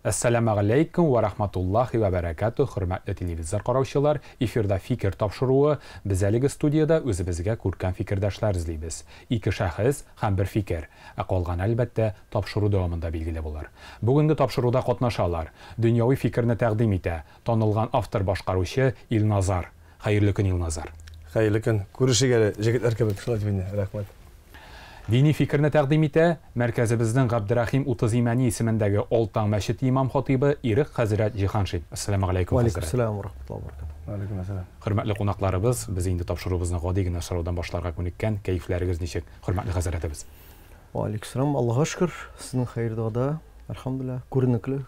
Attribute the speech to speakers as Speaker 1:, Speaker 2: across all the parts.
Speaker 1: Әссәламәгаләйкүм вә рахматуллахи вә бәрәкәтүһ, хөрмәтле телевизор караучылар, эфирда Фикер тапшыруы, без әлеге студиядә үзебезгә күркәм фикердәшләр эзлибез. Ике шәхес һәм бер фикер. Ә калганы, әлбәттә, тапшыру дәвамында билгеле булыр. Бүгенге тапшыруда катнашалар, дөньяви фикерне тәкъдим итә, танылган автор-башкаручы Илназар. Хәерле көн, Илназар.
Speaker 2: Хәерле көн. Күрешик әле, җегетләр кебек, шулай дип инде. Рәхмәт.
Speaker 1: Дини фикерне тәкъдим итә, мәркәзебезнең Габдерәхим Утыз Имәни исемендәге Олтаң мәчете имам-хатыйбы Ирек хәзрәт Җиһаншин. Әссәламегаләйкүм, хәзрәт.
Speaker 3: Вәаләйкүм сәлам вә рахматуллаһи вә бәрәкәтүһ.
Speaker 2: Вәаләйкүм әссәлам.
Speaker 1: Хөрмәтле кунакларыбыз, без инде тапшыруыбызны гади генә сораудан башларга күнеккән, кәефләрегез ничек, хөрмәтле хәзрәтебез?
Speaker 3: Вәаләйкүм сәлам, Аллага шөкер, сезнең хәер-догада, әлхәмдүлилләһ, күренекле,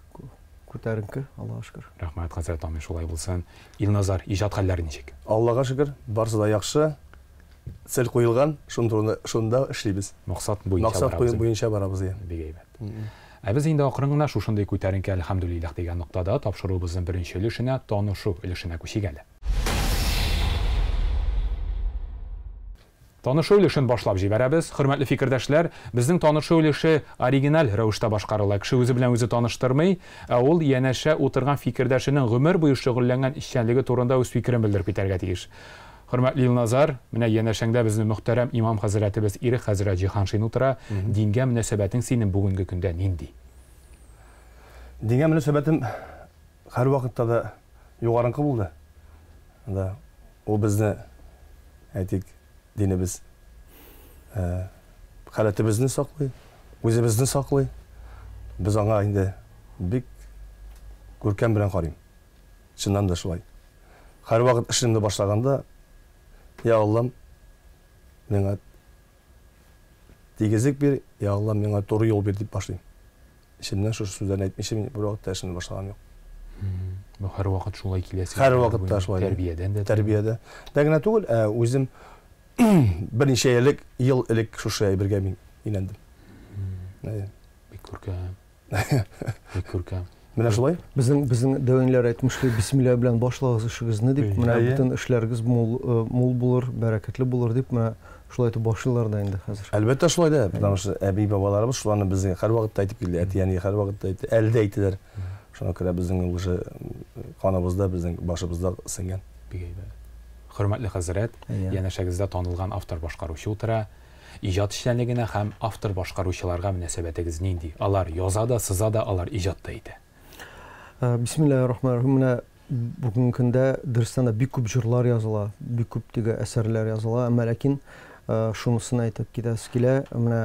Speaker 3: күтәренке, Аллага шөкер.
Speaker 1: Рәхмәт, хәзрәт, амин, шулай булсын. Илназар, иҗат хәлләре ничек?
Speaker 2: Аллага шөкер, барысы да яхшы. Цель куелган, шуны турында, шунда эшлибез.
Speaker 1: Максат буенча
Speaker 2: Максат
Speaker 1: барабыз.
Speaker 2: буенча барабыз, иә.
Speaker 1: Бик әйбәт. Ә без инде акрын гына шушындый күтәренке әлхәмдүлилләһ дигән ноктада тапшыруыбызның беренче өлешенә, танышу өлешенә күчик әле. Танышу өлешен башлап җибәрәбез. Хөрмәтле фикердәшләр, безнең танышу өлеше оригиналь рәвештә башкарыла. Кеше үзе белән үзе таныштырмый, ә ул янәшә утырган фикердәшенең гомер буе шөгыльләнгән эшчәнлеге турында үз фикерен белдереп китәргә тиеш. Хөрмәтле Илназар, менә янәшәңдә безнең мөхтәрәм имам хәзрәтебез Ирек хәзрәт Җиһаншин утыра. Дингә мөнәсәбәтең синең бүгенге көндә нинди?
Speaker 2: Дингә мөнәсәбәтем һәрвакытта да югарынкы булды. Да, ул безне, әйтик, динебез, халәтебезне саклый, үзебезне саклый. Без аңа инде бик күркәм белән карыйм. Чыннан да шулай. Һәрвакыт эшемне башлаганда, я Аллам, миңа тигезлек бир, я Аллам, миңа туры юл бир дип башлыйм. Эчемнән шушы сүзләрне әйтмичә мин бервакытта эшемне башлаганым юк.
Speaker 1: Бу һәрвакыт шулай киләсе.
Speaker 2: Һәрвакытта шулай.
Speaker 1: Тәрбиядән дә.
Speaker 2: Тәрбиядә. Дә генә түгел, ә үзем берничә элек, ел элек шушы әйбергә мин өйләндем.
Speaker 1: Бик күркәм. Бик күркәм.
Speaker 2: Менә шулай?
Speaker 3: Безнең, безнең дәвәниләр әйтмешли, бисмилла белән башлагыз эшегезне дип, менә бөтен эшләрегез мул, мул булыр, бәрәкәтле булыр дип, менә шулай итеп башлыйлар да инде хәзер.
Speaker 2: Әлбәттә шулай да, потому что әби бабаларыбыз шуларны безгә һәрвакытта әйтеп килде, әти-әни һәрвакытта әйтте, әле дә әйтәләр. Шуңа күрә безнең уже каныбызда, безнең башыбызда сеңгән.
Speaker 1: Бик әйбәт. Хөрмәтле хәзрәт, янәшәгездә танылган автор-башкаручы утыра. Иҗат эшчәнлегенә һәм автор-башкаручыларга мөнәсәбәтегез нинди? Алар яза да, сыза да, алар иҗат та итә.
Speaker 3: Бисмиллаһир-рахманир-рахим. Менә бүгенге көндә дөрестән дә бик күп җырлар языла, бик күп теге әсәрләр языла, әмма ләкин шунысын әйтеп китәсе килә, менә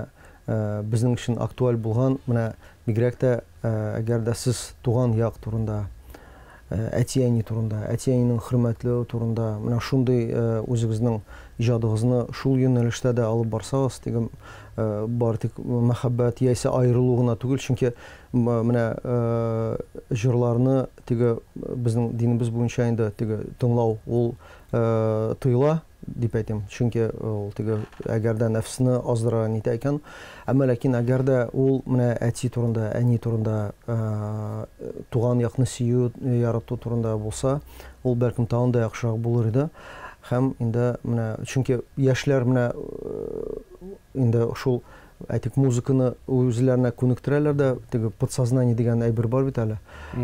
Speaker 3: безнең өчен актуаль булган, менә бигрәк тә әгәр дә сез туган як турында, әти-әни турында, әти-әнинең хөрмәтләү турында, менә шундый үзегезнең иҗадыгызны шул юнәлештә дә алып барсагыз, теге бары тик мәхәббәт яисә аерылу гына түгел, чөнки менә җырларны теге безнең динебез буенча инде теге тыңлау ул тыела дип әйтим, чөнки ул теге әгәр дә нәфсне аздыра нитә икән, әмма ләкин әгәр дә ул менә әти турында, әни турында, туган якны сөю, ярату турында булса, ул бәлкем тагын да яхшырак булыр иде. Һәм инде менә, чөнки яшьләр менә инде шул, әйтик, музыканы үзләренә күнектерәләр дә, теге подсознание дигән әйбер бар бит әле.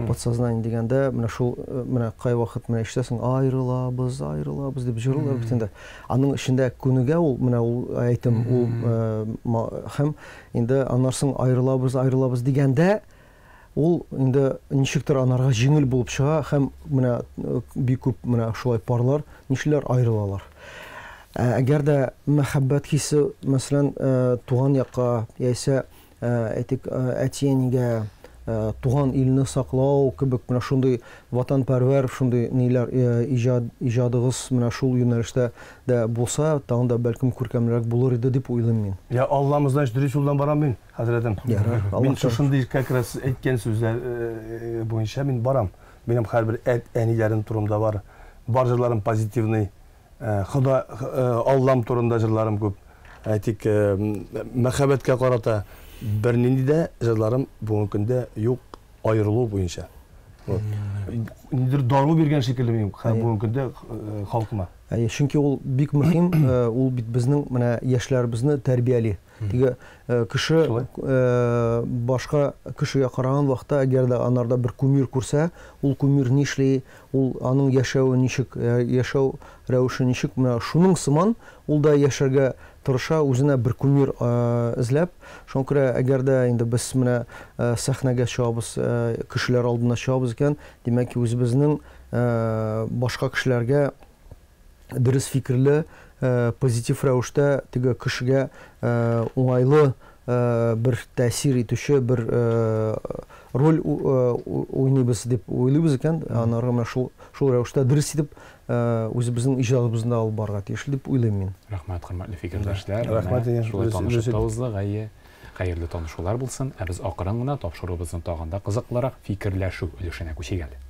Speaker 3: Подсознание дигәндә менә шул, менә кайвакыт менә ишетәсең, аерылабыз, аерылабыз дип җырлыйлар бит инде. Аның эчендә күнегә ул, менә ул әйтем, ул, һәм инде аннан соң аерылабыз, аерылабыз дигәндә ул инде ничектер анарга җиңел булып чыга һәм менә бик күп менә шулай парлар нишлиләр, аерылалар. Әгәр дә мәхәббәт хисе, мәсәлән, туган якка яисә, әйтик, әти-әнигә, туган илне саклау кебек менә шундый ватанпәрвәр шундый ниләр, иҗат, иҗадыгыз менә шул юнәлештә дә булса, тагын да бәлкем күркәмлерәк булыр иде дип уйлыйм мин.
Speaker 2: Я Аллам, значит, дөрес юлдан барам мин, хәзрәтем.
Speaker 3: Ярар,
Speaker 2: Мин
Speaker 3: Аллаһ
Speaker 2: шушындый как раз әйткән сүзләр буенча мин барам. Минем һәрбер әт-әниләрем турында бар. Бар җырларым позитивный. Хода, Аллам турында җырларым күп. Әйтик, мәхәббәткә карата бернинди дә җырларым бүгенге көндә юк аерылу буенча. Вот. Ниндидер дару биргән шикелле мин бүгенге көндә халкыма.
Speaker 3: Әйе, чөнки ул бик мөһим, ул бит безнең менә яшьләребезне тәрбияли. Теге кеше башка кешегә караган вакытта, әгәр дә анарда бер кумир күрсә, ул кумир нишли, ул аның яшәве ничек, яшәү рәвеше ничек, менә шуның сыман ул да яшәргә тырыша, үзенә бер кумир эзләп. Шуңа күрә, әгәр дә инде без менә сәхнәгә чыгабыз, кешеләр алдына чыгабыз икән, димәк ки, үзебезнең башка кешеләргә дөрес фикерле, позитив рәвештә теге кешегә уңайлы бер тәэсир итүче бер роль уйныйбыз дип уйлыйбыз икән, аннары менә шул шул рәвештә дөрес итеп үзебезнең иҗатыбызны да алып барырга тиеш дип уйлыйм мин.
Speaker 1: Рәхмәт, хөрмәтле фикердәшләр.
Speaker 2: Рәхмәт,
Speaker 1: шулай танышып та уздык, әйе. Хәерле танышулар булсын. Ә без акрын гына тапшыруыбызны тагын да кызыклырак фикерләшү өлешенә күчик әле.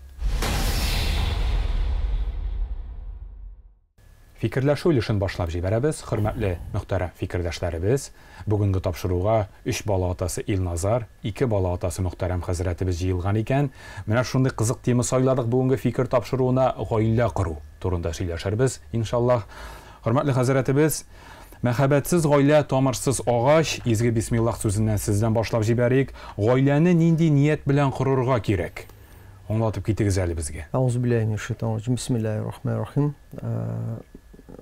Speaker 1: Фикерләшү өлешен башлап җибәрәбез, хөрмәтле мөхтәрәм фикердәшләребез. Бүгенге тапшыруга өч бала атасы Илназар, ике бала атасы мөхтәрәм хәзрәтебез җыелган икән. Менә шундый кызык тема сайладык бүгенге фикер тапшыруына гаилә кору турында сөйләшербез, иншаллаһ. Хөрмәтле хәзрәтебез, мәхәббәтсез гаилә тамырсыз агач, изге бисмиллаһ сүзеннән сездән башлап җибәрик. Гаиләне нинди ният белән корырга кирәк? Аңлатып китегез әле безгә.
Speaker 3: Аузу биллаһи минәш шайтанир раҗим. Бисмиллаһир рахманир рахим.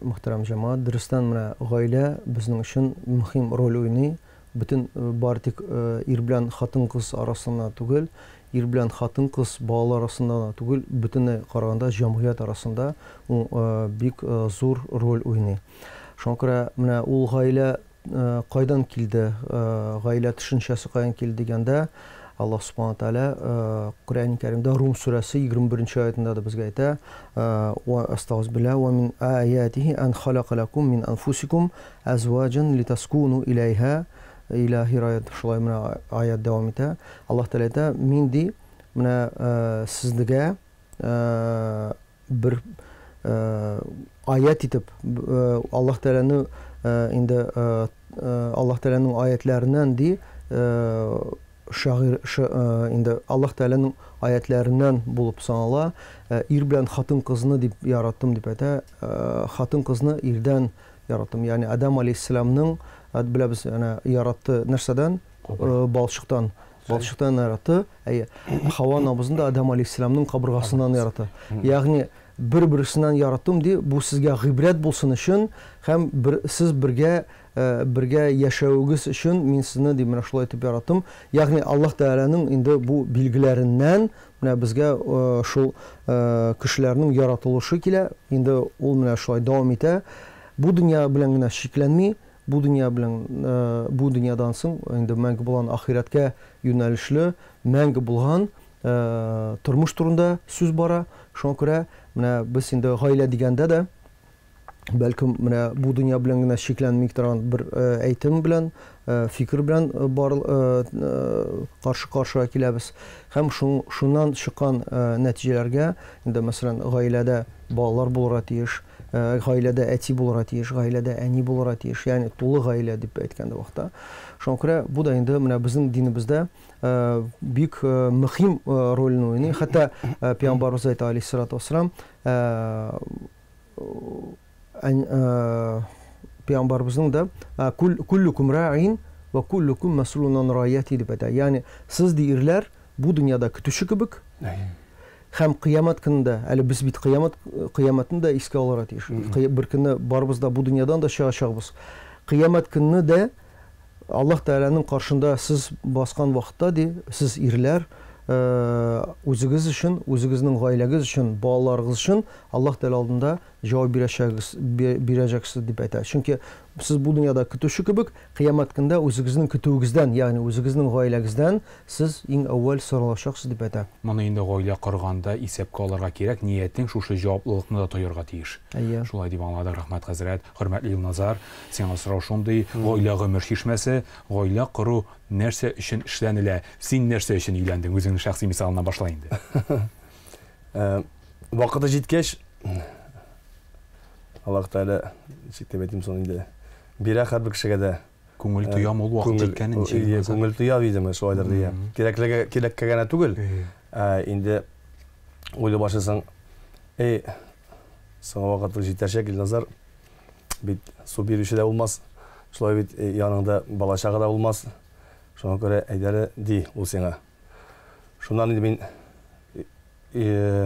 Speaker 3: Мөхтәрәм җәмәгать, дөрестән менә гаилә безнең өчен мөһим роль уйный. Бөтен бары тик ир белән хатын-кыз арасында түгел, ир белән хатын-кыз балалар арасында да түгел, бөтенләй караганда җәмгыять арасында ул бик зур роль уйный. Шуңа күрә менә ул гаилә кайдан килде, гаилә төшенчәсе кайдан килде дигәндә, Аллаһ Субхану Тааля Коръән Кәримдә Рум сүрәсе 21 аятында да безгә әйтә, ва астагфирулла ва мин аятихи ан халака лакум мин анфусикум азваҗан литаскуну иләйһа иля ахир аят. Шулай менә аят дәвам итә. Аллаһ Тааля әйтә, мин ди менә сезгә бер аят итеп Аллаһ Тааляны инде Аллаһ Тааляның аятларыннан ди шагыйрь инде Аллаһ Тааляның аятларыннан булып санала, ир белән хатын-кызны дип яраттым дип әйтә, хатын-кызны ирдән яраттым. Ягъни Адам алейһиссәламның беләбез, әнә яратты нәрсәдән? Балчыктан. Балчыктан яратты. Әйе. Хава анабызны да Адам алейһиссәламның кабыргасыннан яратты. Ягъни бер-берсеннән яраттым ди, бу сезгә гыйбрәт булсын өчен һәм бер, сез бергә бергә яшәвегез өчен мин сезне ди менә шулай итеп яраттым. Ягъни Аллаһ Тәгаләнең инде бу билгеләреннән менә безгә шул кешеләрнең яратылышы килә. Инде ул менә шулай дәвам итә. Бу дөнья белән генә чикләнми, бу дөнья белән бу дөньядан соң инде мәңге булган ахирәткә юнәлешле, мәңге булган тормыш турында сүз бара. Шуңа күрә менә без инде гаилә дигәндә дә бәлкем менә бу дөнья белән генә чикләнми торган бер әйтем белән, фикер белән бар каршы-каршыга киләбез. Һәм шуннан чыккан нәтиҗәләргә инде, мәсәлән, гаиләдә балалар булырга тиеш, гаиләдә әти булырга тиеш, гаиләдә әни булырга тиеш, ягъни тулы гаилә дип әйткәндә вакытта. Шуңа күрә бу да инде менә безнең динебездә бик мөһим рольне уйный. Хәтта Пәйгамбәребез әйтә алейһиссалату вассалам, Пәйгамбәребезнең дә куллукум раин ва куллукум мәсулун ан раияти дип әйтә. Ягъни сез ди ирләр бу дөньяда көтүче кебек, һәм кыямәт көнендә, әле без бит кыямәтне дә искә алырга тиеш. Бер көнне барыбыз да бу дөньядан да чыгачакбыз. Кыямәт көнне дә Аллаһ Тәгаләнең каршында сез баскан вакытта ди, сез ирләр үзегез өчен, үзегезнең гаиләгез өчен, балаларыгыз өчен Аллаһ Тәгалә алдында җавап бирәчәксез дип әйтә. Чөнки сез бу дөньяда көтүче кебек, кыямәт көндә үзегезнең көтүегездән, ягъни үзегезнең гаиләгездән сез иң әүвәл соралачаксыз дип әйтә.
Speaker 1: Моны инде гаилә корганда исәпкә алырга кирәк, ниятең шушы җаваплылыкны да тоярга тиеш.
Speaker 3: Әйе.
Speaker 1: Шулай дип аңладык, рәхмәт хәзрәт. Хөрмәтле Илназар, сиңа сорау шундый, гаилә гомер чишмәсе, гаилә кору нәрсә өчен эшләнелә? Син нәрсә өчен өйләндең? Үзеңнең шәхси мисалыннан башла инде.
Speaker 2: Вакыты җиткәч, Аллаһ Тәгалә, ничек дип әйтим соң инде, бирә һәрбер кешегә дә.
Speaker 1: Күңел тоям ул вакыт җиткәнен ничек?
Speaker 2: Күңел тоя, видимо, шулайдыр дия. Кирәклегә, кирәккә генә түгел. Инде уйлый башлыйсың, эй, соңгы вакыт җитәчәк, Илназар, бит су бирүче дә булмас. Шулай бит яныңда бала-чага да булмас. Шуңа күрә әйдә әле, ди ул сиңа. Шуннан инде мин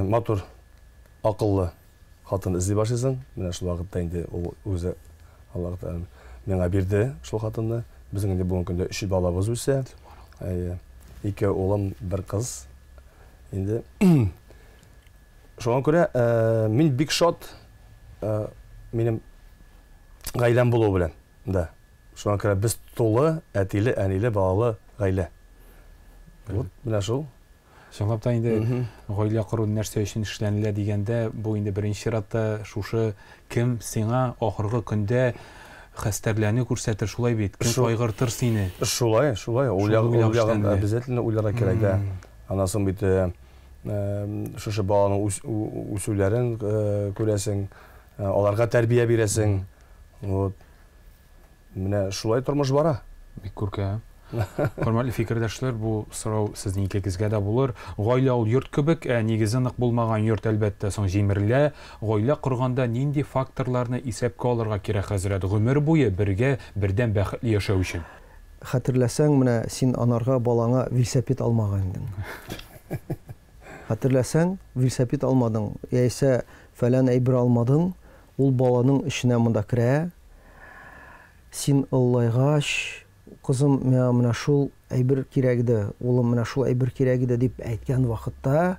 Speaker 2: матур, акыллы хатын эзли башлыйсың. Менә шул вакытта инде ул үзе Аллаһ Тәгалә миңа бирде шул хатынны. Безнең инде бүгенге көндә өч балабыз үсә. Әйе. Ике улым, бер кыз. Инде шуңа күрә мин бик шат минем гаиләм булуы белән. Да. Шуңа күрә без тулы әтиле, әниле, балалы гаилә. Вот менә шул.
Speaker 1: Чынлап та инде гаилә кору нәрсә өчен эшләнелә дигәндә, бу инде беренче чиратта шушы кем сиңа ахыргы көндә хәстәрләнү күрсәтер, шулай бит? Кем кайгыртыр сине?
Speaker 2: Шулай, шулай. Ул ягын обязательно уйларга кирәк, да. Аннан соң бит шушы баланың үсүләрен күрәсең, аларга тәрбия бирәсең. Вот. Менә шулай тормыш бара.
Speaker 1: Бик күркәм. Хөрмәтле фикердәшләр, бу сорау сезнең икегезгә дә булыр. Гаилә ул йорт кебек, ә нигезе нык булмаган йорт, әлбәттә, соң җимерелә. Гаилә корганда нинди факторларны исәпкә алырга кирәк, хәзрәт, гомер буе бергә, бердәм бәхетле яшәү өчен?
Speaker 3: Хәтерләсәң, менә син анарга балаңа велосипед алмаган идең. Хәтерләсәң, велосипед алмадың, яисә фәлән әйбер алмадың, ул баланың эченә монда керә. Син олылайгач, кызым, миңа менә шул әйбер кирәк иде, улым, менә шул әйбер кирәк иде дип әйткән вакытта,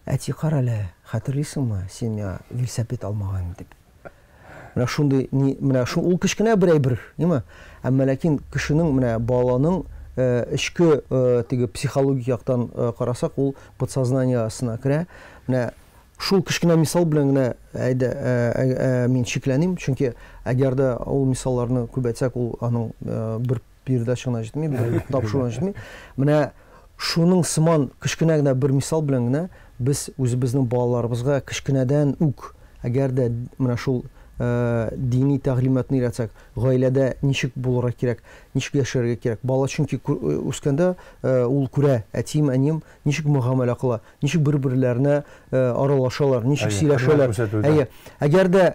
Speaker 3: әти, кара әле, хәтерлисеңме, син миңа велосипед алмаган дип. Менә шундый, ни, менә шу, ул кечкенә бер әйбер, ниме? Әмма ләкин кешенең, менә баланың эчке теге психологик яктан карасак, ул подсознаниясына керә. Менә шул кечкенә мисал белән генә әйдә мин шикләним, чөнки әгәр дә ул мисалларны күбәйтсәк, ул аның бер передача гына җитми, бер тапшыру гына җитми. Менә шуның сыман кечкенә генә бер мисал белән генә без үзебезнең балаларыбызга кечкенәдән үк, әгәр дә менә шул дини тәгълиматны өйрәтсәк, гаиләдә ничек булырга кирәк, ничек яшәргә кирәк. Бала чөнки үскәндә ул күрә, әтием, әнием ничек мөгамәлә кыла, ничек бер-берләренә аралашалар, ничек сөйләшәләр. Әйе, әгәр дә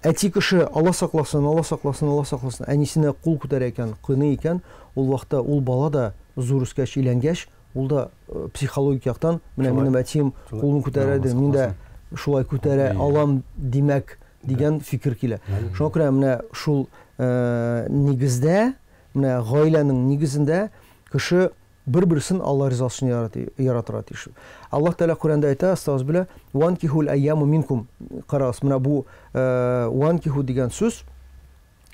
Speaker 3: әти кеше Алла сакласын, Алла сакласын, Алла сакласын, әнисенә кул күтәрә икән, кыйный икән, ул вакытта ул бала да зур үскәч, өйләнгәч, ул да психологик яктан, менә минем әтием кулын күтәрә, мин дә шулай күтәрә алам, димәк, дигән фикер килә. Шуңа күрә менә шул нигездә, менә гаиләнең нигезендә кеше бер-берсен Алла ризасы өчен яратырга тиеш. Аллаһ Тәгалә Коръәндә әйтә, астагфирулла, "Ванкихул айяму минкум". Карагыз, менә бу ванкиху дигән сүз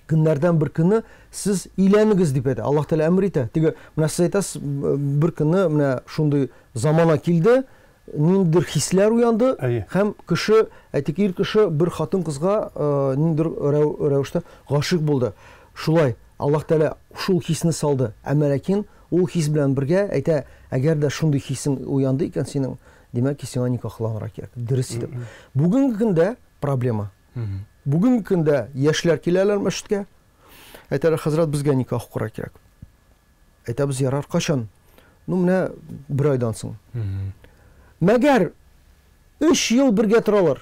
Speaker 3: көннәрдән бер көнне сез өйләнегез дип әйтә. Аллаһ Тәгалә әмер итә. Теге менә сез әйтәсез, бер көнне менә шундый замана килде, ниндидер хисләр уянды һәм кеше, әйтик, ир кеше бер хатын-кызга ниндидер рәвештә гашыйк булды. Шулай Аллаһ Тәгалә шул хисне салды. Әмма ләкин ул хис белән бергә әйтә, әгәр дә шундый хисең уянды икән синең, димәк ки, сиңа никахланырга кирәк. Дөрес итеп. Бүгенге көндә проблема. Бүгенге көндә яшьләр киләләр мәчеткә. Әйтәләр, хәзрәт, безгә никах укырга кирәк. Әйтәбез, ярар, кайчан? Ну, менә бер айдан соң. Мәгәр 3 ел бергә торалар.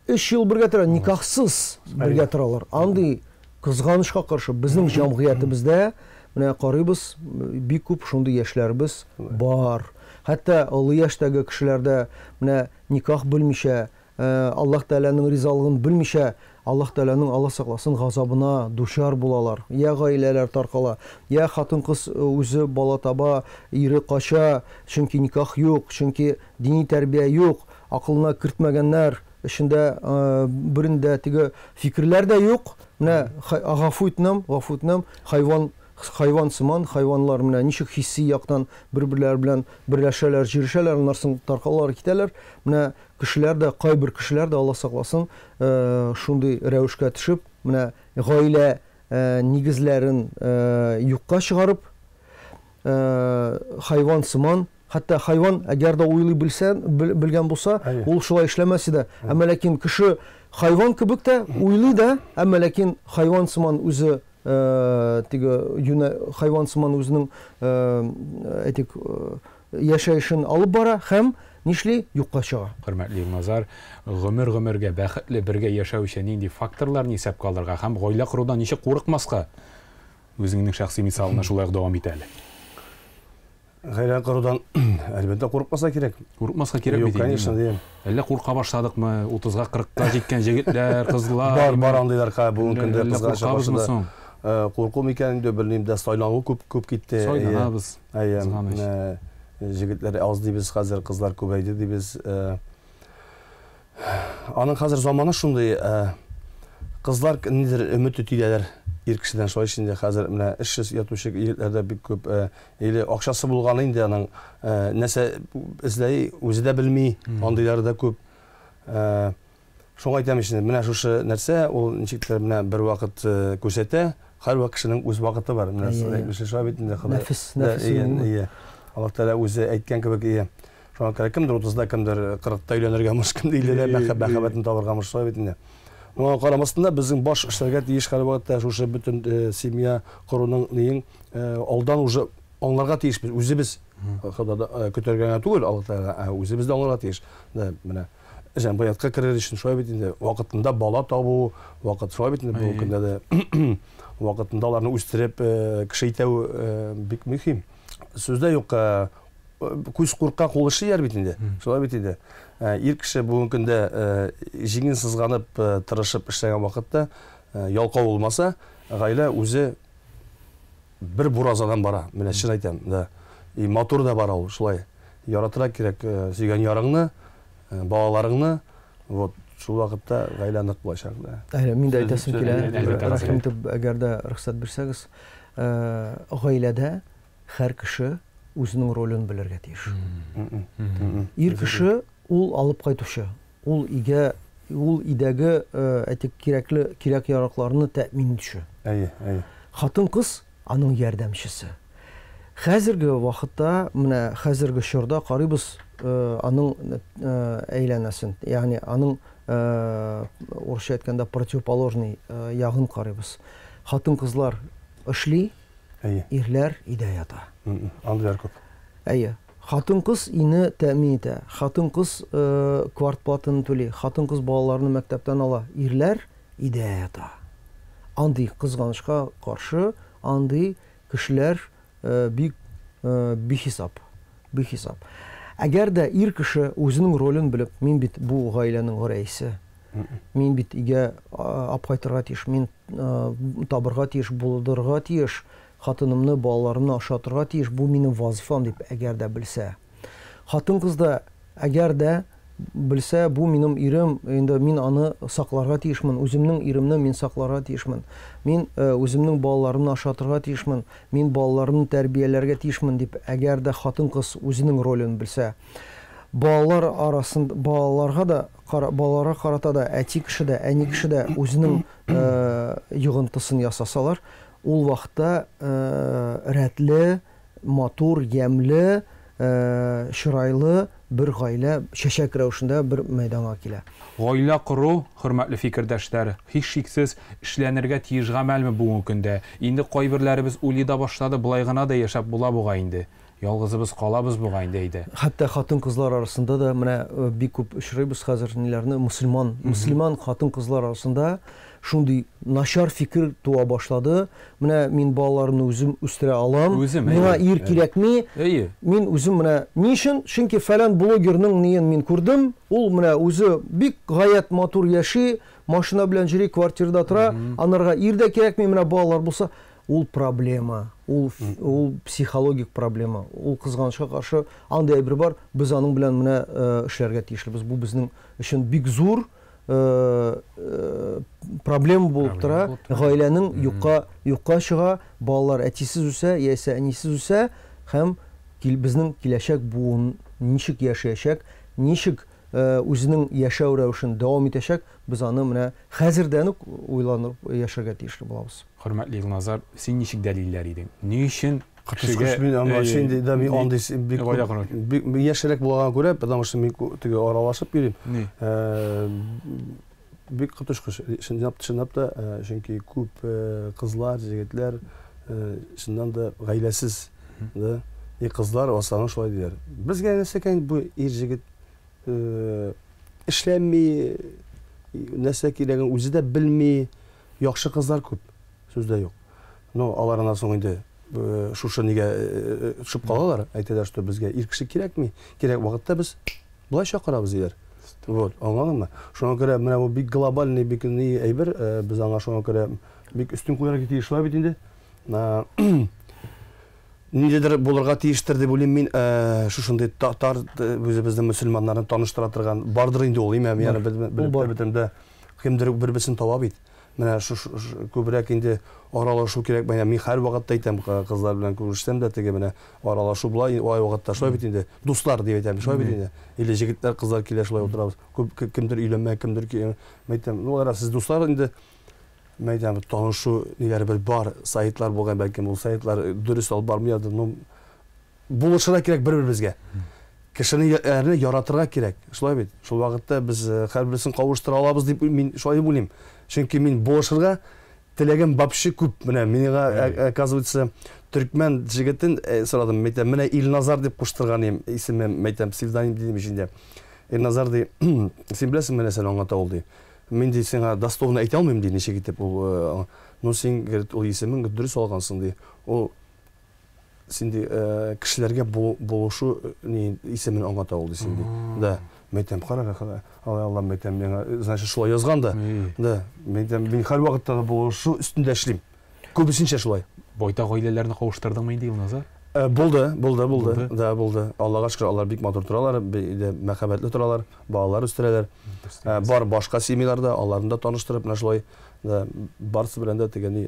Speaker 3: 3 ел бергә тора, никахсыз бергә торалар. Андый кызганычка каршы безнең җәмгыятебездә менә карыйбыз, бик күп шундый яшьләребез бар. Хәтта олы яшьтәге кешеләрдә менә никах белмичә, Аллаһ Тәгаләнең ризалыгын белмичә, Аллаһ Тәгаләнең, Аллаһ сакласын, газабына дучар булалар. Я гаиләләр таркала, я хатын-кыз үзе бала таба, ире кача, чөнки никах юк, чөнки дини тәрбия юк, акылына кертмәгәннәр, эчендә берендә теге фикерләр дә юк. Менә гафу итнәм, гафу итнәм, хайван хайван сыман, хайванлар менә ничек хисси яктан бер-берләре белән берләшәләр, җирешәләр, аннан соң таркалалар, китәләр. Менә кешеләр дә, кайбер кешеләр дә, Алла сакласын, шундый рәвешкә төшеп, менә гаилә нигезләрен юкка чыгарып, хайван сыман, хәтта хайван, әгәр дә уйлый белсә, белгән булса, ул шулай эшләмәс иде. Әмма ләкин кеше хайван кебек тә уйлый да, әмма ләкин хайван сыман үзе теге юнә хайван сыман үзенең әйтик яшәешен алып бара һәм нишли? Юкка чыга.
Speaker 1: Хөрмәтле Илназар, гомер-гомергә бәхетле бергә яшәү өчен нинди факторларны исәпкә алырга һәм гаилә корудан ничек курыкмаска? Үзеңнең шәхси мисалыңны шулай ук дәвам ит әле.
Speaker 2: Гаилә корудан, әлбәттә, курыкмаска кирәк.
Speaker 1: Курыкмаска кирәк
Speaker 2: бит. Конечно, дим.
Speaker 1: Әллә курка башладыкмы? 30-га, 40-ка җиткән җегетләр, кызлар.
Speaker 2: Бар, бар андыйлар, бүгенге көндә кызганыч каршы. Курку микән инде, белмим дә, сайлану күп күп китте.
Speaker 1: Сайланабыз.
Speaker 2: Әйе. Җегетләр аз дибез хәзер, кызлар күбәйде дибез. Аның хәзер заманы шундый, кызлар нидер өмет итәләр ир кешедән, шулай инде хәзер менә эшсез ятучы егетләр дә бик күп, или акчасы булганы инде аның нәрсә эзләй, үзе дә белми, андыйлары да күп. Шуңа әйтәм инде, менә шушы нәрсә, ул ничектер менә бер вакыт күрсәтә, һәрвакыт кешенең үз вакыты бар. Менә шулай бит инде
Speaker 3: Ходай. Нәфес, нәфес.
Speaker 2: Аллаһ Тәгалә үзе әйткән кебек, ие. Шуңа күрә кемдер 30-да, кемдер 40-та өйләнергә мыш, кемдер 50-дә мәхәббәтен табырга мыш, шулай бит инде. Моңа карамастан да безнең баш эшләргә тиеш һәрвакытта шушы бөтен семья коруның нең алдан уже аңларга тиешбез, үзебез. Ходада көтәргә генә түгел, Аллаһ Тәгалә, үзебез дә аңларга тиеш. Да, менә җәмгыятькә керер өчен шулай бит инде, вакытында бала табу, вакыт шулай бит инде, бүгенге көндә дә вакытында аларны үстереп кеше итәү бик мөһим. Сүз дә юк, күз курка, кул эшли бит инде. Шулай бит инде. Ир кеше бүгенге көндә җиңен сызганып, тырышып эшләгән вакытта ялкау булмаса, гаилә үзе бер буразадан бара. Менә чын әйтәм, да. И матур да бара ул, шулай. Яратырга кирәк сөйгән ярыңны, балаларыңны. Вот шул вакытта гаилә нык булачак, да.
Speaker 3: Әйе, мин дә әйтәсем килә. Рәхим итеп, әгәр дә рөхсәт бирсәгез, гаиләдә һәр кеше үзенең ролен белергә тиеш. Ир кеше ул алып кайтучы, ул өйгә, ул өйдәге, әйтик, кирәкле кирәк-яракларны тәэмин итүче.
Speaker 2: Әйе, әйе.
Speaker 3: Хатын-кыз аның ярдәмчесе. Хәзерге вакытта, менә хәзерге чорда карыйбыз аның әйләнәсен, ягъни аның урысча әйткәндә противоположный ягын карыйбыз. Хатын-кызлар эшли, ирләр өйдә ята.
Speaker 2: Андыйлар күп.
Speaker 3: Әйе. Хатын-кыз өйне тәэмин итә. Хатын-кыз квартплатаны түли. Хатын-кыз балаларны мәктәптән ала. Ирләр өйдә ята. Андый кызганычка каршы, андый кешеләр бик бихисап. Бихисап. Әгәр дә ир кеше үзенең ролен белеп, мин бит бу гаиләнең рәисе, мин бит өйгә алып кайтырга тиеш, мин табырга тиеш, булдырырга тиеш, хатынымны, балаларымны ашатырга тиеш, бу минем вазифам дип, әгәр дә белсә. Хатын-кыз да әгәр дә белсә, бу минем ирем, инде мин аны сакларга тиешмен, үземнең иремне мин сакларга тиешмен, мин үземнең балаларымны ашатырга тиешмен, мин балаларымны тәрбияләргә тиешмен дип, әгәр дә хатын-кыз үзенең ролен белсә, балалар арасында, балаларга да, балаларга карата да әти кеше дә, әни кеше дә үзенең йогынтысын ясасалар, ул вакытта рәтле, матур, ямьле, чырайлы бер гаилә чәчәк рәвешендә бер мәйданга килә.
Speaker 1: Гаилә кору, хөрмәтле фикердәшләр, һичшиксез эшләнергә тиеш гамәлме бүгенге көндә? Инде кайберләребез уйлый да башлады, болай гына да яшәп була бугай инде. Ялгызыбыз калабыз бугай инде әйдә.
Speaker 3: Хәтта хатын-кызлар арасында да менә бик күп очрыйбыз хәзер ниләрне, мөселман, мөселман хатын-кызлар арасында шундый начар фикер туа башлады. Менә мин балаларымны үзем үстерә алам.
Speaker 1: Үзем,
Speaker 3: Миңа ир кирәкми.
Speaker 1: Әйе.
Speaker 3: Мин үзем менә ни өчен? Чөнки фәлән блогерның ниен мин күрдем. Ул менә үзе бик гаять матур яши, машина белән йөри, квартирада тора. Анарга ир дә кирәкми, менә балалар булса, ул проблема, ул ул психологик проблема. Ул кызганычка каршы андый әйбер бар. Без аның белән менә эшләргә тиешлебез. Бу безнең өчен бик зур проблема булып тора. Гаиләнең юкка юкка чыга, балалар әтисез үсә, яисә әнисез үсә һәм безнең киләчәк буын ничек яшәячәк, ничек үзенең яшәү рәвешен дәвам итәчәк, без аны менә хәзердән үк уйланып яшәргә тиешле булабыз.
Speaker 1: Хөрмәтле Илназар, син ничек дәлилләр идең? Ни өчен
Speaker 2: кешегә мин аны вообще инде да мин андый бик бик яшьрәк булганга күрә, потому что мин теге аралашып йөрим. Бик коточкыч, чынлап чынлап та, чөнки күп кызлар, егетләр чыннан да гаиләсез, да. И кызлар в основном шулай диләр. Безгә нәрсә икән бу ир җегет эшләми, нәрсә кирәген үзе дә белми. Яхшы кызлар күп, сүз дә юк. Ну, алар аннан соң инде шушы нигә төшеп калалар, әйтәләр, что безгә ир кеше кирәкми, кирәк вакытта без болай чакырабыз, диләр. Вот, аңладыңмы? Шуңа күрә менә бу бик глобальный, бик ни әйбер, без аңа шуңа күрә бик өстен куярга тиеш шулай бит инде. Ниндидер булырга тиештер дип уйлыйм мин, шушындый татар үзебезнең мөселманнарны таныштыра торган бардыр инде ул, имә, ягъни белеп бетермдә кемдер бер-берсен таба бит. Менә күбрәк инде аралашу кирәк. Менә мин һәрвакытта әйтәм, кызлар белән күрешсәм дә, теге менә аралашу була, ай вакытта шулай бит инде. Дуслар дип әйтәм, шулай бит инде. Или җегетләр, кызлар килә, шулай утырабыз. Күп кемдер өйләнмә, кемдер әйтәм, ну, ара сез дуслар инде. Мен әйтәм, танышу ниләре бер бар, сайтлар булган, бәлкем ул сайтлар дөрес алып бармыйдыр, но булышырга кирәк бер-беребезгә. Кешене әрне яратырга кирәк. Шулай бит. Шул вакытта без һәрберсен кавыштыра алабыз дип мин шулай дип уйлыйм. Чөнки мин булышырга теләгем вообще күп. Менә миңа, оказывается, төркмән җегетен сорадым, әйтәм, менә Илназар дип куштырган идем, исемем, әйтәм, псевдоним дидем ич инде. Илназар ди, син беләсеңме нәрсәне аңлата ул ди. Мин ди сиңа дословно әйтә алмыйм ди, ничек итеп ул, ну син, говорит, ул исемен дөрес алгансың ди. Ул син ди кешеләргә булышу ни исемен аңлата ул ди син ди. Да, мин әйтәм, кара, кара, алай Аллам, әйтәм, миңа, значит, шулай язган да. Да, мин әйтәм, мин һәрвакытта да булышу өстендә эшлим. Күбесенчә шулай.
Speaker 1: Байтак гаиләләрне кавыштырдыңмы инде, Илназар?
Speaker 2: Булды, булды, булды. Да, булды. Аллага шөкер, алар бик матур торалар, мәхәббәтле торалар, балалар үстерәләр. Бар башка семьялар да, аларны да таныштырып, менә шулай, да, барысы белән дә теге ни,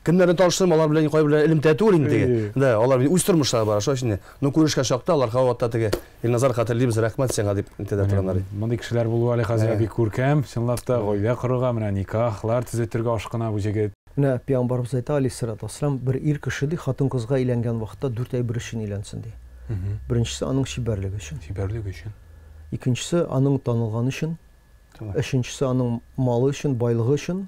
Speaker 2: кемнәрне таныштырдым, алар белән кайбер белән элемтә түгел инде теге. Да, алар үз тормышлары бар, шулай инде. Ну, күрешкән чакта алар һавада теге Илназар хәтерлибез, рәхмәт сиңа дип әйтә торганнар.
Speaker 1: Мондый кешеләр булу әле хәзер бик күркәм, чынлап та гаилә корырга, менә никахлар төзетергә ашкына бу җегет.
Speaker 3: Менә пәйгамбәребез әйтә, алейһиссалату вассалам, бер ир кеше ди, хатын-кызга өйләнгән вакытта дүрт әйбер өчен өйләнсен ди. Беренчесе аның чибәрлеге өчен.
Speaker 1: Чибәрлеге өчен.
Speaker 3: Икенчесе аның танылганы өчен. Өченчесе аның малы өчен, байлыгы өчен.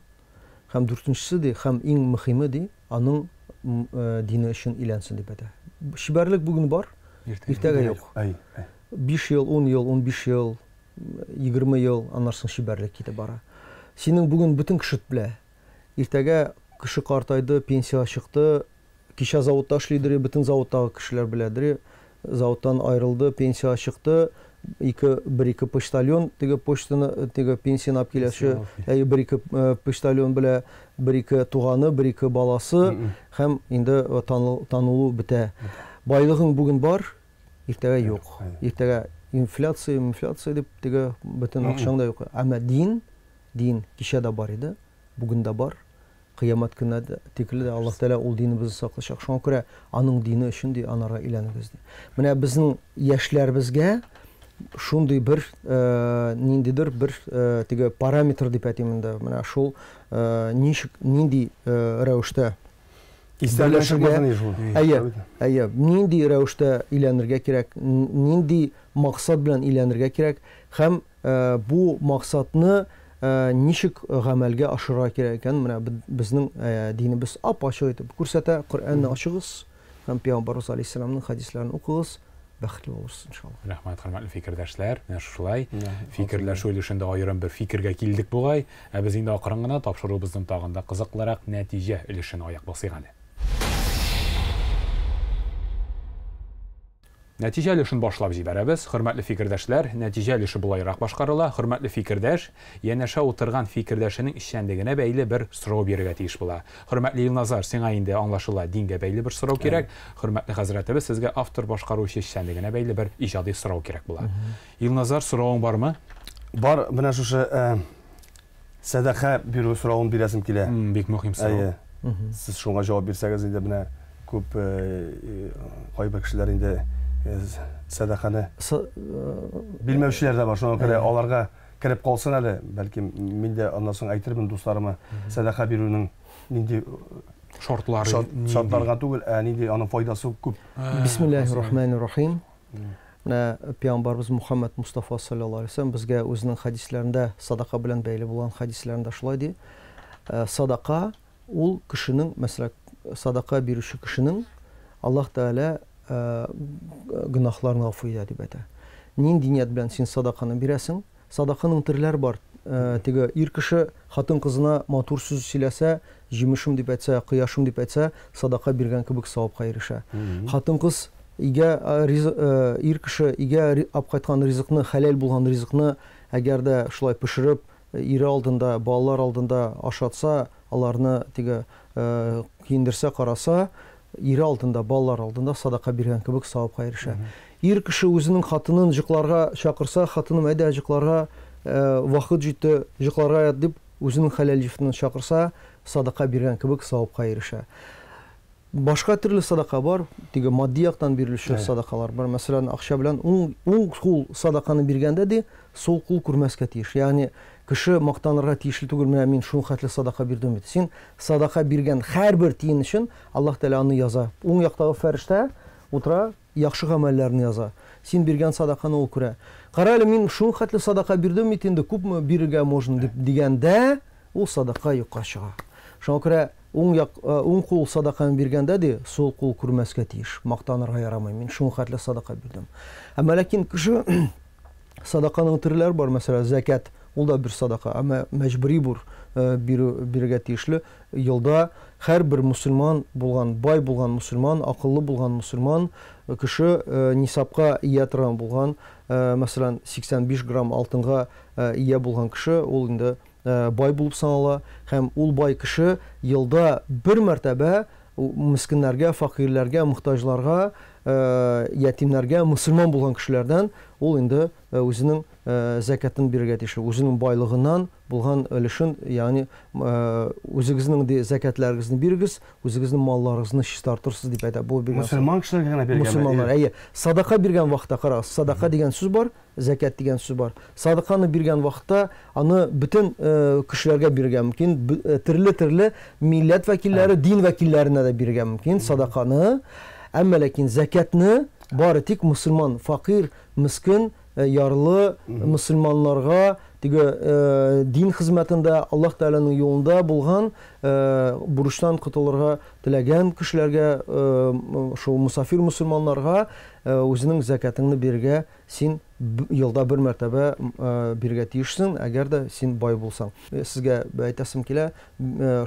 Speaker 3: Һәм дүртенчесе ди, һәм иң мөһиме ди, аның дине өчен өйләнсен дип әйтә. Чибәрлек бүген бар, иртәгә юк. 5 ел, 10 ел, 15 ел, 20 ел, аннан соң чибәрлек китеп бара. Синең бүген бөтен кеше белә. Иртәгә кеше картайды, пенсияга чыкты, кичә заводта эшлидер, бөтен заводтагы кешеләр беләдер. Заводтан аерылды, пенсияга чыкты, ике, бер-ике почтальон теге почтаны, теге пенсияне алып киләче, әйе, бер-ике почтальон белә, бер-ике туганы, бер-ике баласы һәм инде танылу бетә. Байлыгың бүген бар, иртәгә юк. Иртәгә инфляция, инфляция дип теге бөтен акчаң да юк. Әмма дин, дин кичә дә бар иде, бүген дә бар. Кыямәт көненә дә тикле дә Аллаһ Тәгалә ул динебезне саклачак. Шуңа күрә аның дине өчен ди анарга өйләнегез ди. Менә безнең яшьләребезгә шундый бер ниндидер бер теге параметр дип әйтим инде. Менә шул ничек, нинди рәвештә
Speaker 2: берләшергә,
Speaker 3: әйе, әйе, нинди рәвештә өйләнергә кирәк, нинди максат белән өйләнергә кирәк һәм бу максатны ничек гамәлгә ашырырга кирәк икән, менә безнең динебез ап-ачык итеп күрсәтә. Коръәнне ачыгыз һәм Пәйгамбәрбез алейһиссәламның хәдисләрен укыгыз, бәхетле булырсыз иншалла.
Speaker 1: Рәхмәт, хөрмәтле фикердәшләр. Менә шушылай фикерләшү өлешендә аерым бер фикергә килдек бугай. Ә без инде акрын гына тапшыруыбызның тагын да кызыклырак нәтиҗә өлешен аяк басыйк әле. Нәтиҗә өлешен башлап җибәрәбез. Хөрмәтле фикердәшләр, нәтиҗә өлеше болайрак башкарыла. Хөрмәтле фикердәш янәшә утырган фикердәшенең эшчәнлегенә бәйле бер сорау бирергә тиеш була. Хөрмәтле Илназар, сиңа инде аңлашыла, дингә бәйле бер сорау кирәк. Хөрмәтле хәзрәтебез, сезгә автор башкаручы эшчәнлегенә бәйле бер иҗади сорау кирәк була. Илназар, соравың бармы?
Speaker 2: Бар, менә шушы сәдака бирү соравын бирәсем килә.
Speaker 1: Бик мөһим сорау.
Speaker 2: Сез шуңа җавап бирсәгез инде менә күп кайбер кешеләр инде сәдаканы белмәүчеләр дә бар. Шуңа күрә аларга кереп калсын әле, бәлки мин дә аннан соң әйтермен дусларыма, сәдака бирүнең нинди
Speaker 1: шартлары,
Speaker 2: шартларга түгел, ә нинди аның файдасы күп.
Speaker 3: Бисмиллаһир-рахманир-рахим. Менә Пәйгамбәрбез Мухаммад Мустафа саллаллаһу алейһи ва сәлләм безгә үзенең хәдисләрендә садака белән бәйле булган хәдисләрендә шулай ди. Садака ул кешенең, мәсәлән, садака бирүче кешенең Аллаһ Тәгалә гөнаһларын гафу итә дип әйтә. Нинди ният белән син садаканы бирәсең? Садаканың төрләре бар. теге ир кеше хатын-кызына матур сүз сөйләсә, җимешем дип әйтсә, кояшым дип әйтсә, садака биргән кебек савапка ирешә. Хатын-кыз өйгә ир кеше өйгә алып кайткан ризыкны, хәләл булган ризыкны, әгәр дә шулай пешереп, ире алдында, балалар алдында ашатса, аларны теге киендерсә, караса, ире алдында, балалар алдында садака биргән кебек савапка ирешә. Ир кеше үзенең хатынын җыкларга чакырса, хатыным, әйдә җыкларга, вакыт җитте, җыкларга ят дип, үзенең хәләл җефетен чакырса, садака биргән кебек савапка ирешә. Башка төрле садака бар, теге матди яктан бирелүче садакалар бар. Мәсәлән, акча белән уң кул садаканы биргәндә ди, сул кул күрмәскә тиеш. Ягъни кеше мактанырга тиешле түгел, менә мин шул хәтле садака бирдем бит. Син садака биргән һәрбер тиен өчен Аллаһ Тәгалә аны яза. Уң яктагы фәрештә утыра, яхшы гамәлләрне яза. Син биргән садаканы ул күрә. Кара әле, мин шул хәтле садака бирдем бит инде, күпме бирергә можно дип дигәндә, ул садака юкка чыга. Шуңа күрә уң як, уң кул садаканы биргәндә ди, сул кул күрмәскә тиеш. Мактанырга ярамый. Мин шул хәтле садака бирдем. Әмма ләкин кеше садаканың төрләре бар, мәсәлән, зәкят, ул да бер садака, әмма мәҗбүри бур бирү бирергә тиешле. Елда һәрбер мусульман булган, бай булган мусульман, акыллы булган мусульман кеше нисабка ия торган булган, мәсәлән, 85 грамм алтынга ия булган кеше, ул инде бай булып санала, һәм ул бай кеше елда бер мәртәбә мескеннәргә, фәкыйрьләргә, мохтаҗларга, ятимнәргә, мусульман булган кешеләрдән ул инде үзенең зәкятын бирергә тиешле, үзенең байлыгыннан булган өлешен, ягъни үзегезнең ди зәкятләрегезне бирегез, үзегезнең малларыгызны чистартырсыз дип әйтә. Бу биргән
Speaker 2: мусульман кешеләргә генә биргән.
Speaker 3: Мусульманнар, әйе. Садака биргән вакытта карагыз, садака дигән сүз бар, зәкят дигән сүз бар. Садаканы биргән вакытта аны бөтен кешеләргә бирергә мөмкин, төрле-төрле милләт вәкилләре, дин вәкилләренә дә бирергә мөмкин садаканы. Әмма ләкин зәкятны бары тик мусульман, факир, мискен, ярлы мусульманнарга, теге дин хезмәтендә, Аллаһ Тәгаләнең юлында булган, бурычтан котылырга теләгән кешеләргә, шул мусафир мусульманнарга үзенең зәкятыңны бирергә син елда бер мәртәбә бирергә тиешсең, әгәр дә син бай булсаң. Сезгә әйтәсем килә,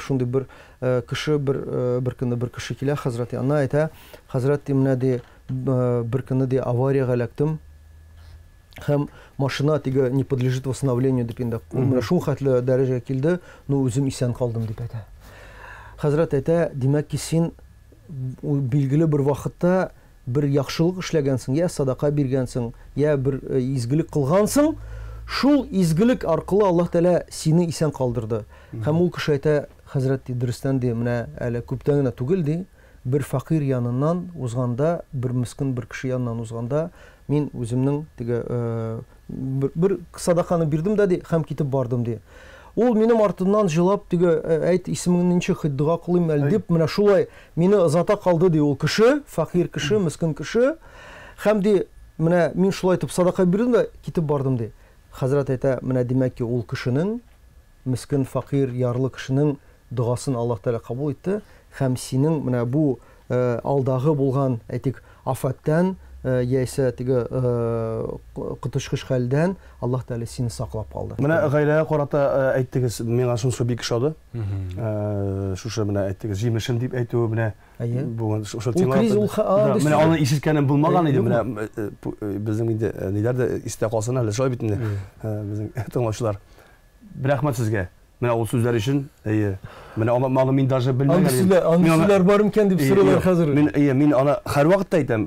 Speaker 3: шундый бер кеше, бер көнне бер кеше килә хәзрәт янына, әйтә, хәзрәт, ди, менә ди, бер көнне ди авариягә эләктем, һәм машина теге не подлежит восстановлению дип инде, менә шул хәтле дәрәҗәгә килде, но үзем исән калдым дип әйтә. Хәзрәт әйтә, димәк ки, син билгеле бер вакытта бер яхшылык эшләгәнсең, я садака биргәнсең, я бер изгелек кылгансың, шул изгелек аркылы Аллаһ Тәгалә сине исән калдырды. Һәм ул кеше әйтә, хәзрәт, ди, дөрестән ди, менә әле күптән генә түгел ди, бер фәкыйрь яныннан узганда, бер мискин бер кеше яныннан узганда, мин үземнең теге бер садаканы бирдем дә ди, һәм китеп бардым ди. Ул минем артымнан җылап, теге, әйт, исемеңне ничек, хоть дога кылыйм әле дип, менә шулай мине озата калды ди ул кеше, фәкыйрь кеше, мискин кеше. Һәм ди, менә мин шулай итеп садака бирдем дә китеп бардым ди. Хәзрәт әйтә, менә димәк ки, ул кешенең, мискин, фәкыйрь, ярлы кешенең догасын Аллаһ Тәгалә кабул итте, һәм синең менә бу алдагы булган, әйтик, афәттән, яисә теге коточкыч хәлдән Аллаһ Тәгалә сине саклап калды.
Speaker 2: Менә гаиләгә карата әйттегез, миңа шунысы бик ошады. Шушы менә әйттегез, җимешем дип әйтүе менә бүген шушы тема. Менә аны ишеткәнем булмаган иде, менә безнең инде ниләр дә истә калсын әле, шулай бит инде безнең тыңлаучылар. Рәхмәт сезгә. Менә ул сүзләр өчен, әйе. Менә аны мин даже белмәгән идем.
Speaker 3: Андый сүзләр бар микән дип сорыйлар хәзер.
Speaker 2: Мин, әйе, мин аны һәрвакытта әйтәм,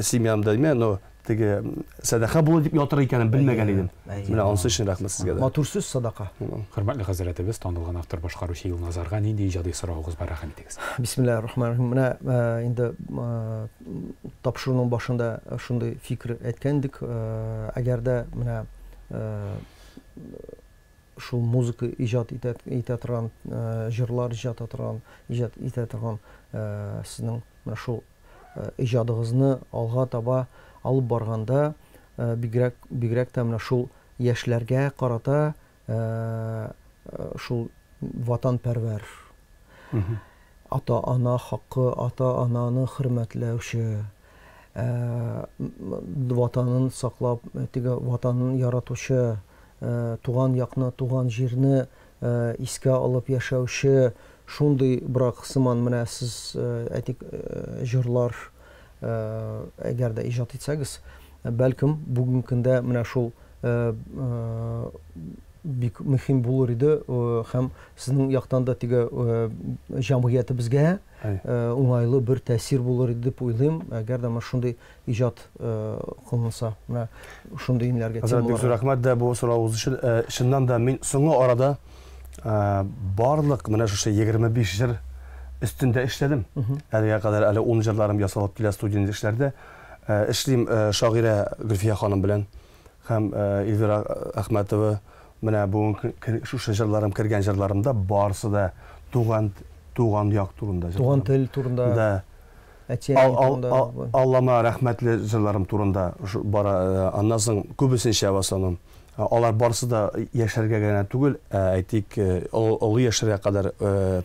Speaker 2: семьямда, димә, но теге сәдака булыр дип ятыр икәнен белмәгән идем. Менә анысы өчен рәхмәт сезгә дә.
Speaker 3: Матур сүз садака.
Speaker 1: Хөрмәтле хәзрәтебез, танылган автор башкаручы Илназарга нинди иҗади соравыгыз бар, рәхим итегез.
Speaker 3: Бисмиллаһир рахманир рахим. Менә инде тапшыруның башында шундый фикер әйткән идек, әгәр дә менә шул музыка иҗат итә торган, җырлар иҗат итә торган, иҗат итә торган сезнең менә шул иҗадыгызны алга таба алып барганда, бигрәк, бигрәк тә менә шул яшьләргә карата шул ватанпәрвәр, ата-ана хакы, ата-ананы хөрмәтләүче, ватанын саклап, теге ватанын яратучы туган якны, туган җирне искә алып яшәүче шундый брак сыман менә сез, әйтик, җырлар әгәр дә иҗат итсәгез, бәлкем бүгенге көндә менә шул бик мөһим булыр иде һәм сезнең яктан да теге җәмгыятебезгә уңайлы бер тәэсир булыр иде дип уйлыйм, әгәр дә менә шундый иҗат кылынса, менә шундый ниләргә,
Speaker 2: Хәзрәт, бик зур
Speaker 3: темаларга.
Speaker 2: Рәхмәт дә бу соравыгыз өчен. Чыннан да мин соңгы арада барлык менә шушы 25 җыр өстендә эшләдем. Әлегә кадәр әле 10 җырларым ясалып килә студияндә эшләрдә. Эшлим шагыйрә Гөлфия ханым белән һәм Эльвира Әхмәтова. Менә бүген шушы җырларым кергән җырларымда барысы да туган як турында
Speaker 3: Туган
Speaker 2: җырларым.
Speaker 3: Тел турында,
Speaker 2: Да.
Speaker 3: әти-әни турында.
Speaker 2: Аллама рәхмәтле җырларым турында бара. Аннан соң күбесенчә, в основном алар барысы да яшьләргә генә түгел, ә, әйтик, олы яшьләргә кадәр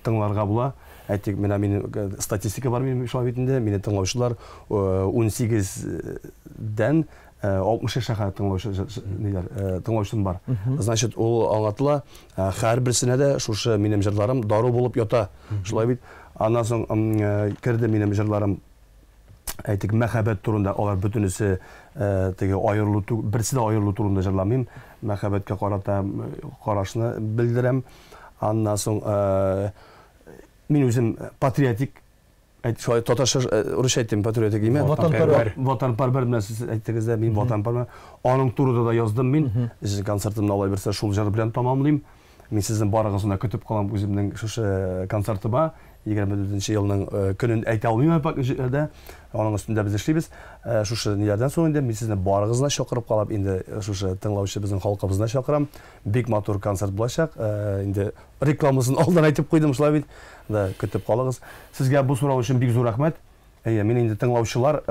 Speaker 2: тыңларга була. Әйтик, менә минем статистика бар минем шулай бит инде, мине тыңлаучылар 18-дән 60 яшькә кадәр тыңлаучы ниләр, тыңлаучым бар. Значит, ул аңлатыла, һәрберсенә дә шушы минем җырларым дару булып ята. Шулай бит. Аннан соң керде минем җырларым, әйтик, мәхәббәт турында, алар бөтенесе теге аерылу, берсе дә аерылу турында җырламыйм. Мәхәббәткә карата карашны белдерәм. Аннан соң мин үзем патриотик, әйт, шулай татарча, урысча әйттем, патриотик име?
Speaker 3: Ватанпәрвәр.
Speaker 2: Ватанпәрвәр менә сез әйттегез дә, мин ватанпәрвәр. Аның турында да яздым мин. Сезнең концертымны алай берсе шул җыр белән тамамлыйм. Мин сезнең барыгызны да көтеп калам үземнең шушы концертыма. 24 елның көнен әйтә алмыйм әле. Аның өстендә без эшлибез. Шушы ниләрдән соң инде мин сезне барыгызны чакырып калып, инде шушы тыңлаучы безнең халкыбызны чакырам. Бик матур концерт булачак. Инде рекламасын алдан әйтеп куйдым, шулай бит. Да, көтеп калыгыз. Сезгә бу сорау өчен бик зур рәхмәт. Әйе, мин инде тыңлаучылар,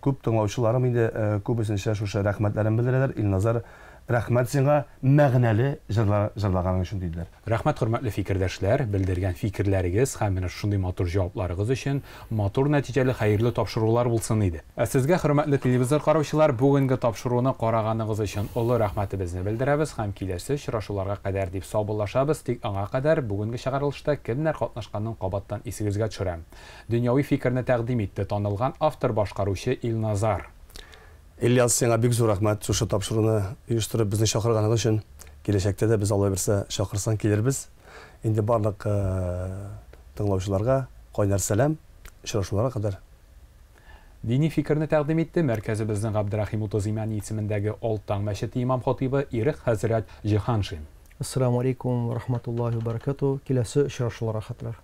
Speaker 2: күп тыңлаучыларым инде күбесенчә шушы рәхмәтләрен белдерәләр. Илназар, рәхмәт сиңа мәгънәле җырлар җырлаганың өчен, диделәр.
Speaker 1: Рәхмәт, хөрмәтле фикердәшләр, белдергән фикерләрегез һәм менә шундый матур җавапларыгыз өчен. Матур, нәтиҗәле, хәерле тапшырулар булсын иде. Ә сезгә, хөрмәтле телевизор караучылар, бүгенге тапшыруны караганыгыз өчен олы рәхмәтебезне белдерәбез һәм киләсе очрашуларга кадәр дип саубуллашабыз. Тик аңа кадәр бүгенге чыгарылышта кемнәр катнашканын кабаттан исегезгә төшерәм. Дөньяви фикерне тәкъдим итте танылган автор башкаручы Илназар.
Speaker 2: Ильяс, сиңа бик зур рәхмәт шушы тапшыруны оештырып безне чакырганың өчен. Киләчәктә дә без, Алла бирсә, чакырсаң килербез. Инде барлык тыңлаучыларга кайнар сәлам, очрашуларга кадәр.
Speaker 1: Дини фикерне тәкъдим итте мәркәзебезнең Габдрахим Утыз Имәни исемендәге Олтаң мәчете имам хатибы Ирек хәзрәт Җиһаншин.
Speaker 3: Ассаламу алейкум ва рахматуллахи ва баракату. Киләсе очрашуларга хәтләр.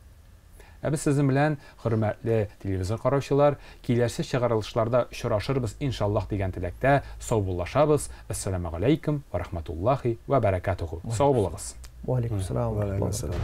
Speaker 1: Ә без сезнең белән, хөрмәтле телевизор караучылар, киләсе чыгарылышларда очрашырбыз иншаллаһ дигән теләктә саубуллашабыз. Ассаламу алейкум ва рахматуллахи ва баракатуху. Сау булыгыз.
Speaker 3: Ва алейкум ассалам.
Speaker 2: Ва алейкум ассалам.